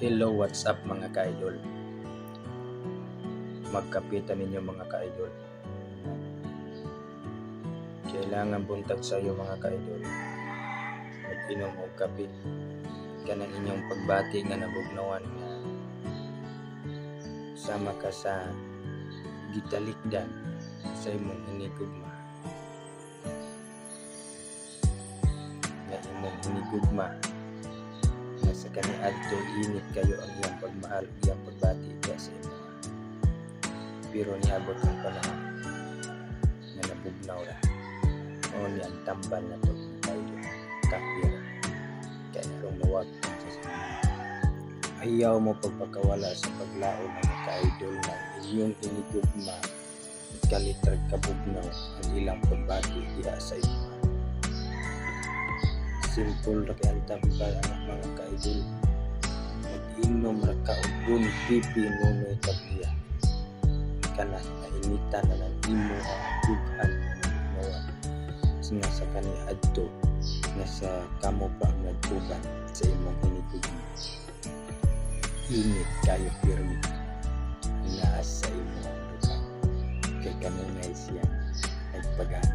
Hello, what's up, mga ka-idol? Magkapitan ninyo, mga ka-idol. Kailangan buntag sa iyo, mga ka-idol. Mag-inom og kape. Kanang inyong pagbati nga nabugnawan nga sama ka sa gitalikdan sa imong hinigugma. Nga imong hinigugma nga sa kaniadto init kayo ang iyang pagmahal ug iyang pagbati diha sa imo. Pero niabot ang panahon nga nabugnaw ra. Mao ni ang tambal na to, mga ka-idol. Kape ra. Kay aron mawag sa Ayaw mo pagpakawala sa paglaom, mga ka-idol, nga ang inyong hinigugma kalit ra kabugnaw ang ilang pagbati diha sa imo. Simple ra kay ang tambal anak, mga ka-idol. Mag-inom ra ka og Don Pepe Nonoy Tablia. Kana mainitan na ng imo ang dughan nga nabugnawan nga sa kaniadto nga sa kamo pa ang nag-uban sa imong hinigugma. Init kayo pirmi naa sa imong dughan kay kanunay siya nagpagana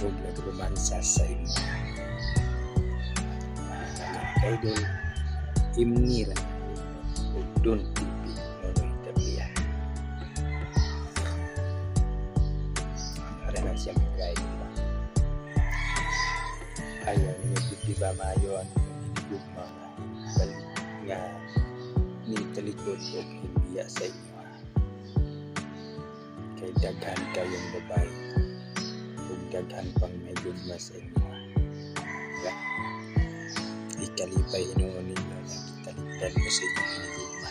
ug nagromansa sa imo. Mga ka-idol, imni ra og Don Pepe Nonoy Tablia. Ara na siya, mga ka-idol ba? Ayaw ninyo gud, di ba, maayo ang inyong hinigugma nga balik nga nitalikod og hibiya sa inyo? Kay daghan kayong babae ug daghan pang mahigugma sa inyo. Diba? Ikalipay hinuon ninyo nga gitalikdan mo sa inyong hinigugma.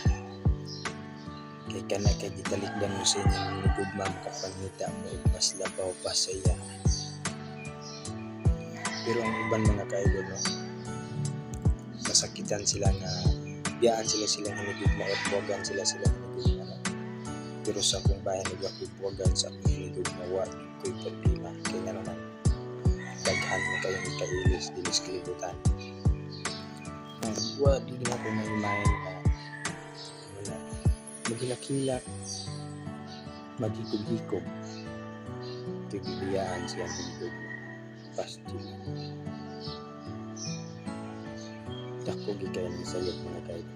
Kay kana kay gitalikdan mo sa inyong hinigugma, makapangita mo og mas labaw pa sa iya. Pero ang uban, mga ka-idol, no, masakitan sila nga biyaan sila silang hinigugma or buwagan sila silang hinigugma, no? Pero sa akong bahin ug ako buwagan sa akong hinigugma, wa ko'y problema. Kay nga naman daghan man kayong ikailis dinhi sa kalibutan. Wa di na ko maimahin nga wala maghilak-hilak, maghikog-hikog kay gibiyaan siya ang hinigugma. Pasti lang. Dako gyud kayo ng sayop, mga ka-idol.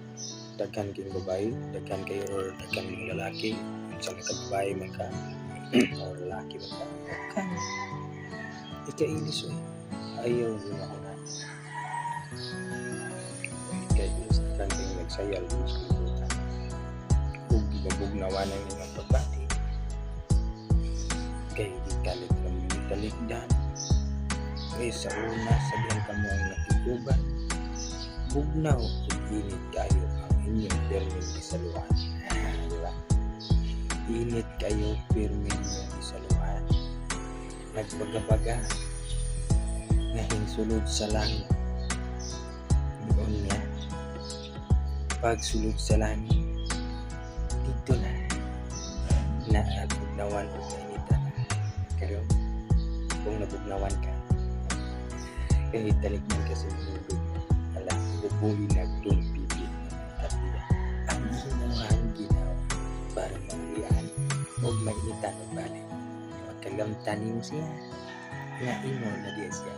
Daghan kayong babae, daghan kayo or daghan mga lalaki, unsa man ka, babae man ka or lalaki man ka, daghan ikailis oy. Ayaw gyud ako na. Ikailis, daghan kayong nagsayal sa kalibutan. Ug gibugnawan ang inyong pagbati. Kay gikalit ra mo gitalikdan. Kay sa una sa diyang kamo ang nakiguban, bugnaw ug init kayo ang inyong pirming gisaluhan. Di ba? Init kayo pirming inyong gisaluhan. Nagbaga-baga nga hingsulod sa langit. Noon niya, pagsulod sa langit, dito na naabugnawan o nainitan na. Pero kung nabugnawan ka, kay talikdan kasi mga ala, bubuhi na Don Pepe Tablia. Ang imuhang ginawa para maulian o mainitan og balik. Magkagamtan nimo siya nga imo na diya siya.